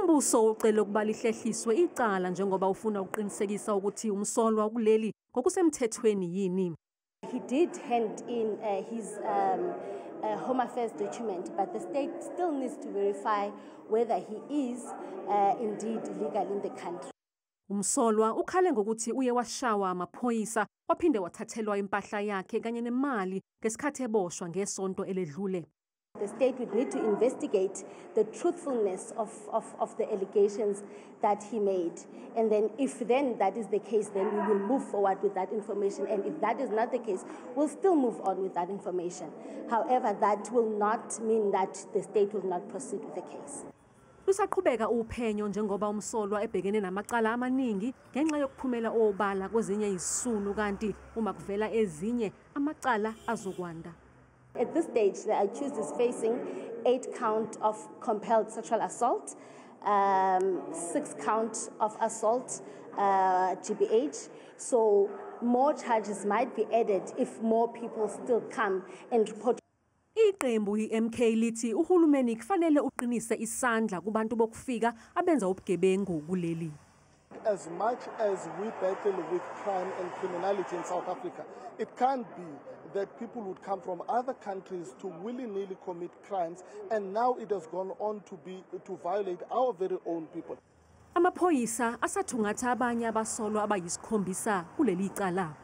Umbuso ucele ukuba lihlehliswe icala njengoba ufuna ukuqinisekisa ukuthi umsolwa kuleli ngokusemthethweni yini. He did hand in his Home Affairs document, but the state still needs to verify whether he is indeed legal in the country. Umsolwa ukhale ngokuthi uye washawa amaphoyisa waphinde wathathelwa impahla yakhe kanye nemali ngesikhathi eboshwa ngesonto eledlule. The state would need to investigate the truthfulness of the allegations that he made. And then if then that is the case, then we will move forward with that information. And if that is not the case, we'll still move on with that information. However, that will not mean that the state will not proceed with the case. Lusaqhubeka uphenyo njengoba umsolwa ebhekene namacala amaningi ngenxa yokuphumela obala kwezinye izisulu, kanti uma kuvela ezinye amacala azokwanda. At this stage, the accused is facing 8 count of compelled sexual assault, 6 count of assault, GBH. So more charges might be added if more people still come and report. Iqembu iMK lithi uhulumeni kufanele uqinise isandla kubantu bokufika abenza ubugebengu kuleli. As much as we battle with crime and criminality in South Africa, it can't be that people would come from other countries to willy-nilly commit crimes, and now it has gone on to violate our very own people. Amaphoyisa asathungatha abanye abasolwa abayisikhombisa kuleli cala.